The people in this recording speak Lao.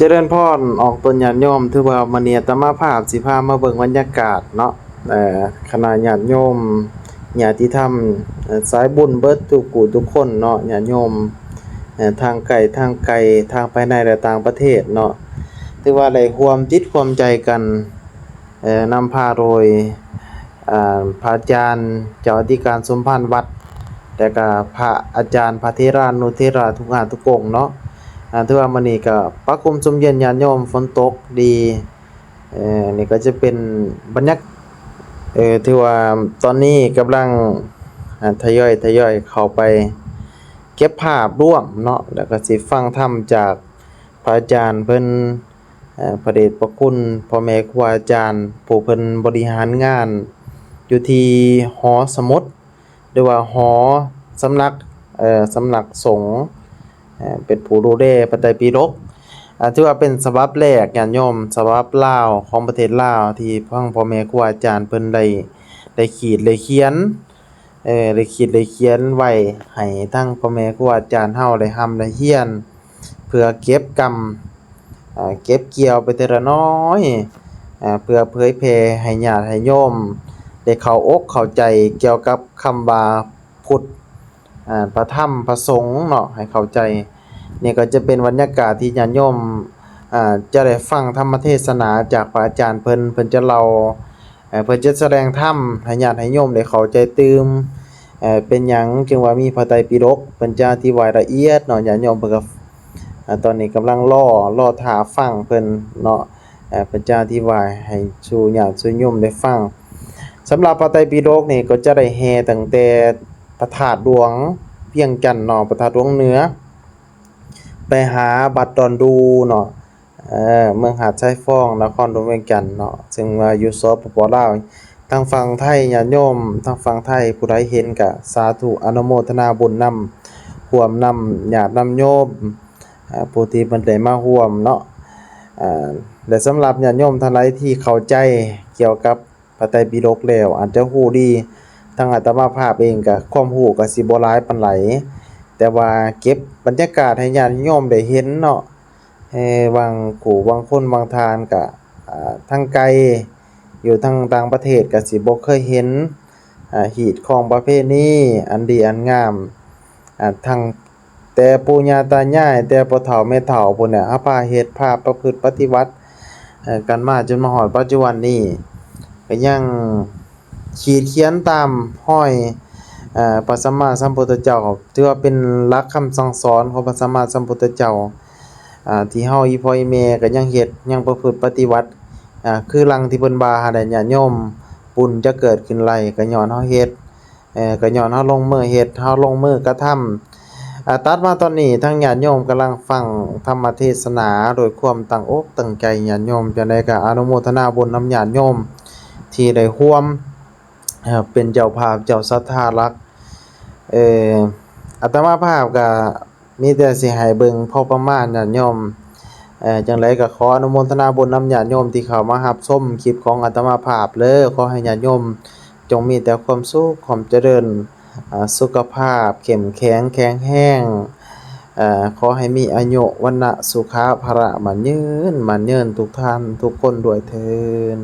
ຈະເລີນພອນອອກຕົນຍາດໂຍມ, ຖືວ່າມື້ນີ້ອາດຕະມາພາບຊິພາມາເບິ່ງບັນຍາກາດເນາະ, ເອີ ຄະນະຍາດໂຍມ ຍາດຕິທຳ ເອີ ສາຍບຸນເບິດທຸກຜູ້ທຸກຄົນເນາະ, ຍາດໂຍມ ເອີ ທາງໃກ້ທາງໄກ ທາງພາຍໃນ ແລະ ຕ່າງປະເທດເນາະ, ຖືວ່າໄດ້ຮ່ວມຈິດຮ່ວມໃຈກັນ ເອີ ນຳພາໂດຍ ອາ ພະອາຈານເຈົ້າອະທິການສົມພານວັດ ແລະກະພະອາຈານ ພະເຖລານຸເຖລະທຸກທ່ານທຸກອົງເນາະ. ອາ ຖືວ່າມື້ນີ້ກະປະຄຸມຊົມເຢັນຍາດໂຍມ, ຝົນຕົກດີ. ເອີ ນີ້ກໍຈະເປັນບັນຍາກາດ ເອີ ຖືວ່າຕອນນີ້ກຳລັງ ອາ ທະຍອຍ ທະຍອຍເຂົ້າໄປເກັບພາບລວມເນາະ, ແລ້ວກໍຊິຟັງທຳຈາກພະອາຈານເພິ່ນ ເອີ ພະເດດພະຄຸນພໍ່ແມ່ຄູອາຈານ ຜູ້ເພິ່ນບໍລິຫານງານຢູ່ທີ່ຫໍສະໝຸດ ຫຼືວ່າຫໍສຳນັກ ເອີ ສຳນັກສົງ ເອີ ເປັນຜູ້ດູແລພະໄຕປິດົກ. ອາ ຖືວ່າເປັນສະບັບແລກ ຍາດໂຍມ, ສະບັບລາວ ຂອງປະເທດລາວ ທີ່ທາງພໍ່ແມ່ຄູອາຈານເພິ່ນໄດ້ ໄດ້ຂີດໄດ້ຂຽນ ເອີ ໄດ້ຂີດໄດ້ຂຽນໄວ້ໃຫ້ທາງພໍ່ແມ່ຄູອາຈານເຮົາໄດ້ຮ່ຳໄດ້ຮຽນ ເພື່ອເກັບກຳ ເກັບກ່ຽວໄປເທື່ອລະໜ້ອຍ ເພື່ອເຜີຍແຜ່ໃຫ້ຍາດໃຫ້ໂຍມໄດ້ເຂົ້າອົກເຂົ້າໃຈກ່ຽວກັບຄຳວ່າພຸດ ພະທຳ ພະສົງເນາະ ໃຫ້ເຂົ້າໃຈ. ນີ້ກໍຈະເປັນບັນຍາກາດທີ່ຍາດໂຍມ ຈະໄດ້ຟັງທຳມະເທດສະໜາຈາກພະອາຈານເພິ່ນ, ເພິ່ນຈະເລົ່າ ເອີ ເພິ່ນຈະສະແດງທຳໃຫ້ຍາດໃຫ້ໂຍມໄດ້ເຂົ້າໃຈຕື່ມ ເອີ ເປັນຫຍັງຈຶ່ງວ່າມີພະໄຕປິດົກ, ເພິ່ນຈະອະທິບາຍລະອຽດເນາະ. ຍາດໂຍມເພິ່ນກໍ ອາ ຕອນນີ້ກຳລັງລໍ ລໍຖ້າຟັງເພິ່ນເນາະ, ເອີ ເພິ່ນຈະອະທິບາຍໃຫ້ສູ່ຍາດສູ່ໂຍມໄດ້ຟັງ. ສຳລັບພະໄຕປິດົກນີ້ກໍຈະໄດ້ແຫ່ຕັ້ງແຕ່ພະທາດຫຼວງວຽງຈັນເນາະ, ພະທາດຫຼວງເໜືອ ໄປຫາວັດດອນດູເນາະ, ເອີ ເມືອງຫາດຊາຍຟອງ ນະຄອນຫຼວງວຽງຈັນເນາະ, ເຊິ່ງວ່າຢູ່ ສປປ ລາວ. ທາງຝັ່ງໄທ ຍາດໂຍມທາງຝັ່ງໄທຜູ້ໃດເຫັນກະສາທຸ ອະນຸໂມທະນາບຸນນຳ, ຮ່ວມນຳຍາດນຳໂຍມ ອາ ຜູ້ທີ່ເພິ່ນໄດ້ມາຮ່ວມເນາະ. ອາ ແລະ ສຳລັບຍາດໂຍມທ່ານໃດທີ່ເຂົ້າໃຈກ່ຽວກັບ ພະໄຕປິດົກແລ້ວ ອາດຈະຮູ້ດີ, ທາງອາດຕະມາພາບເອງກະຄວາມຮູ້ກະຊິບໍ່ຫຼາຍປານໃດ, ແຕ່ວ່າເກັບບັນຍາກາດໃຫ້ຍາດໂຍມໄດ້ເຫັນເນາະ. ເອີ ບາງຄູ່ບາງຄົນບາງທ່ານກະ ອາ ທາງໄກ ຢູ່ທາງຕ່າງປະເທດກະຊິບໍ່ເຄີຍເຫັນ ອາ ຮີດຄອງປະເພນີອັນດີອັນງາມ ອາ ທັງ ແຕ່ປູ່ຍ່າຕາຍາຍ ແຕ່ພໍ່ເຖົ້າແມ່ເຖົ້າພຸ້ນແຫຼະ ເຮົາພາເຮັດ ພາປະພຶດປະຕິບັດ ເອີ ກັນມາຈົນມາຮອດປັດຈຸບັນນີ້ ກໍຍັງຂີດຂຽນຕາມຮອຍ ເອີ ພະສຳມາສຳພຸດທະເຈົ້າ, ຖືວ່າເປັນຫຼັກຄຳສັ່ງສອນຂອງພະສຳມາສຳພຸດທະເຈົ້າ ອາ ທີ່ເຮົາອີ່ພໍ່ອີ່ແມ່ກໍຍັງເຮັດ ຍັງປະພຶດປະຕິບັດ ອາ ຄືຫຼັງທີ່ເພິ່ນວ່າຫັ້ນແຫຼະ ຍາດໂຍມ, ບຸນຈະເກີດຂຶ້ນໄດ້ກໍຍ້ອນເຮົາເຮັດ. ເອີ ກໍຍ້ອນເຮົາລົງມືເຮັດ ເຮົາລົງມືກະທຳ. ອາ ຕັດມາຕອນນີ້ ທາງຍາດໂຍມກຳລັງຟັງທຳມະເທດສະໜາດ້ວຍຄວາມຕັ້ງອົກຕັ້ງໃຈ. ຍາດໂຍມຈັ່ງໃດກໍອະນຸໂມທະນາບຸນນຳຍາດໂຍມທີ່ໄດ້ຮ່ວມ ເອີ ເປັນເຈົ້າພາບເຈົ້າສັດທາຫຼັກ. ເອີ ອາດຕະມາພາບກໍ ມີແຕ່ຊິໃຫ້ເບິ່ງພໍປະມານ ຍາດໂຍມ. ເອີ ຈັ່ງໃດກໍຂໍອະນຸໂມທະນາບຸນນຳຍາດໂຍມທີ່ເຂົ້າມາຮັບຊົມຄລິບຂອງອາດຕະມາພາບເດີ. ຂໍໃຫ້ຍາດໂຍມຈົ່ງມີແຕ່ຄວາມສຸກ ຄວາມຈະເລີນ ອາ ສຸຂະພາບເຂັ້ມແຂງ ແຂງແຮງ. ເອີ ຂໍໃຫ້ມີອາຍຸ ວັນນະ ສຸຂະ ພະລະ ໝັ້ນຍືນ ໝັ້ນຍືນທຸກທ່ານທຸກຄົນດ້ວຍເທີ້ນ.